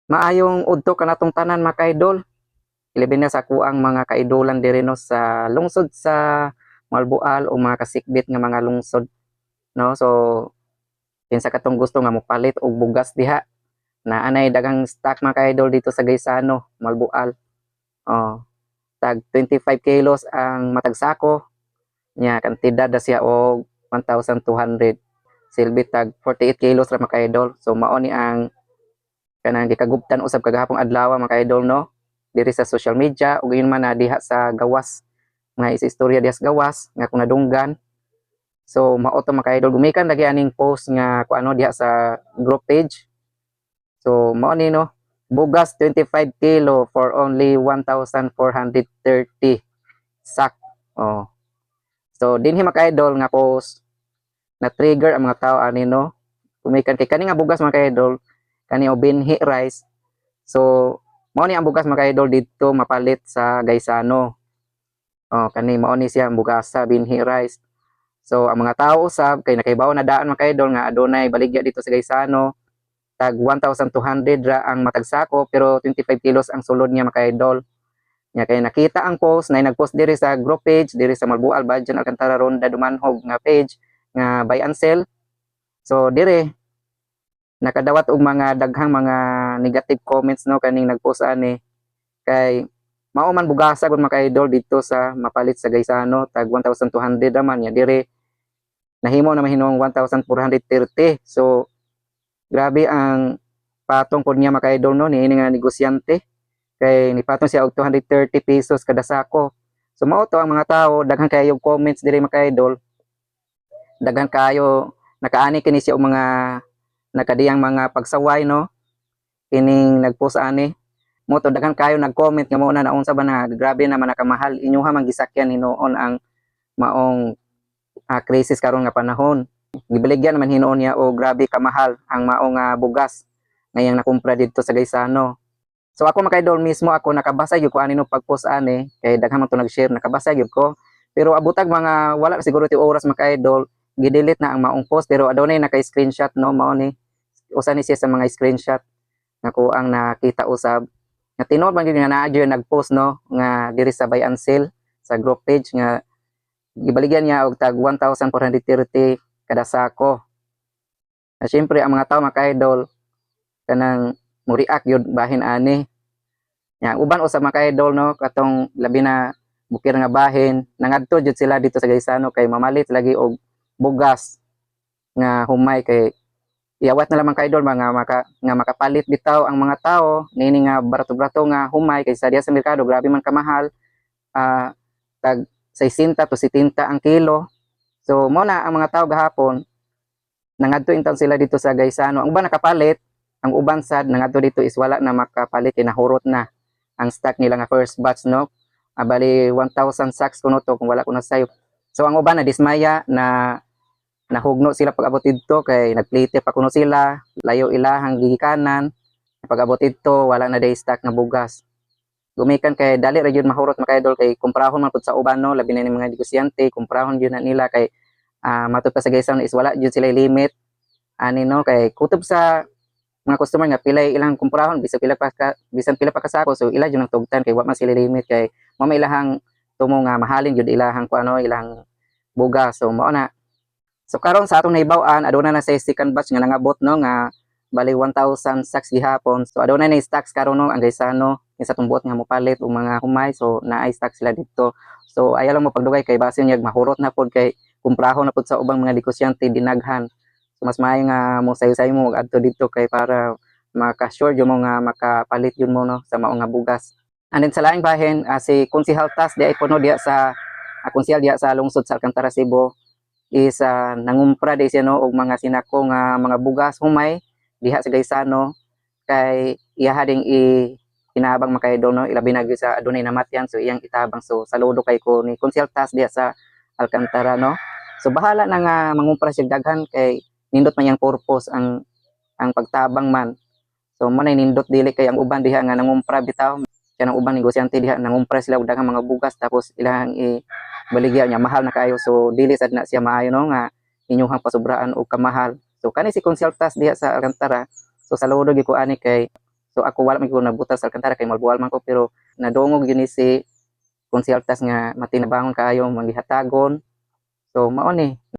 Maayong udto kanatong tanan, mga kaidol. Ilabi na sa akuang mga kaidolan diri, no, sa lungsod sa Moalboal o mga kasikbit nga mga lungsod, no. So kinsa katong gusto nga mopalit og bugas diha na anay daghang stock, mga kaidol, dito sa Gaisano, Moalboal. Oh, tag 25 kilos ang matag sako nya, kantidad na siya og 1,200, silbi tag 48 kilos ra, mga kaidol. So mao ni ang kanang gikagubtan usab kagahapon adlaw, mga kaidol, no, diri sa social media ug ingon man na diha sa gawas nga isa istorya diha sa gawas nga kung nadunggan. So mao to, mga kaidol, gumikan lagi aning post nga kung ano diha sa group page. So mao ni, no, bugas 25 kilo for only 1,430 sak. Oh, so dinhi, mga kaidol, nga post na trigger ang mga tao ani, no, gumikan kay kani nga bugas, mga kaidol, kani o binhi rice. So mao ni ang bugas, mga kaidol, didto mapalit sa Gaisano. Oh, kani mao ni siya ang bugasa, binhi rice. So ang mga tao usab kay nakaibaw na daan, mga kaidol, nga adunay baligya dito sa Gaisano, tag 1,200 ra ang matag sako pero 25 kilos ang sulod niya, mga kaidol. Nya kay nakita ang post na nagpost diri sa group page diri sa Moalboal, Badian, Alcantara, Ronda, Dumanjug nga page nga buy and sell. So dire nakadawat og mga daghang mga negative comments, no, kaning nagpost ani kay mao man bugasa gud, mga kaidol, didto sa mapalit sa Gaisano, tag 1,200 raman nya dire nahimo na mahinong 1,430. So grabe ang patong pod niya, mga kaidol, no, niini nga negosyante kay nipatong siya og 230 pesos kada sako. So mao to ang mga tao, daghan kayo comments diri, mga kaidol, daghan kayo nakaani kini siya og mga nakadiyang mga pagsaway, no, kining nagpost ani. Mo to daghan kayo nag-comment nga mao na naunsa ba na, grabe naman nakamahal, inyuha man gisakyan hinuon ang maong crisis karon nga panahon. Gibaligyan naman hinuon niya og grabe kamahal ang mao nga bugas ngayang nakumpra didto sa Gaisano. So ako, mga kaidol, mismo ako nakabasa gyud ko ani no pag-post ani kay daghan man to nag-share, nakabasa gyud ko. Pero abutag mga wala siguro ti oras, mga kaidol, gi-delete na ang maong post, pero adunay naka-screenshot, no. Mao ni usa ni siya sa mga screenshot nga ko ang nakita usab nga tinuod man gyud nga naa gyud nag-post, no, nga diri sa buy and sell sa group page nga gibaligyan niya og tag 1,430 kada sako. Na syempre ang mga tao, mga kaidol, kanang mo-react gyud bahin ani. Nya uban usab, mga kaidol, no, katong labi na bukir nga bahin, nangadto jud sila dito sa Gaisano kay mamalit lagi og bugas nga humay kay iawat na lamang, kaidol, mga maka, nga makapalit bitaw ang mga tao nini nga barato-barato nga humay kaysa diya sa merkado, grabe man kamahal, tag 60 to 70 ang kilo. So mo na ang mga tao gahapon nangadto intawon sila dito sa Gaisano. Ang uban nakapalit, ang uban sad nangadto dito is wala na makapalit kay nahurot na ang stock nila nga first batch, no. Bali 1,000 sacks kuno to kung wala ko na sayo. So ang uban na dismaya na, nahugno sila pag abot didto kay nagplite pa kuno sila, layo ilahang gigikanan. Pag abot didto, wala na day stock nga bugas. Gumikan kay dali ra gyud mahurot, mga kaidol, kay kumprahon man pud sa uban, no, labi na ni mga negosyante, kumprahon gyud na nila kay matud pa sa Gaisano is wala gyud sila limit ani, no, kay kutob sa mga customer nga pilay ilang kumprahon, bisan pila pa ka sako, so ila jud ang tugtan kay wa man sila limit kay mao may ilahang tumo nga mahalin gyud ilahang kuano, ilang bugas. So mao na. So karon sa atong nahibaw-an, aduna na sa second batch nga nangabot, no, nga bali 1,000 sacks gihapon. So aduna na stocks karon, no, ang Gaisano sa atong buot nga mopalit og mga humay. So naay stock sila didto. So ayaw lang mo pagdugay kay basin niya mahurot na pod kay kumprahon na pod sa ubang mga negosyante dinaghan. So mas maayo nga mo sayo-sayo mo adto didto kay para maka-sure jud mo nga makapalit jud mo, no, sa mao nga bugas. And then sa laing bahin, si Konsehal Tas di ay puno diya sa konsehal diya sa lungsod sa Alcantara, Cebu is nangumpra di siya, no, og mga sinako nga mga bugas humay diha sa Gaisano kay iyaha ding i kinabang, mga kaidol, no, ilabi na gyud sa adunay namatyan, so iyang itabang. So saludo kay ko ni Konsehal Tas diha sa Alcantara, no. So bahala na nga mangumpra siya daghan kay nindot man yang purpose ang pagtabang man. So mo na nindot, dili kay ang uban diha nga nangumpra bitaw kay ang uban negosyante diha nangumpra sila og daghang mga bugas tapos ilang i baligya niya mahal na kayo. So dili sad na siya maayo, no, nga inyuhang pasubraan og kamahal. So kani si Konsehal Tas diha sa Alcantara, so saludo gyud ko ani kay. So ako wala man ko nabutas sa Alcantara kay malbual man ko, pero nadungog gyud ni si Konsehal Tas nga matinabangon kaayo, manggihatagon. So mao ni.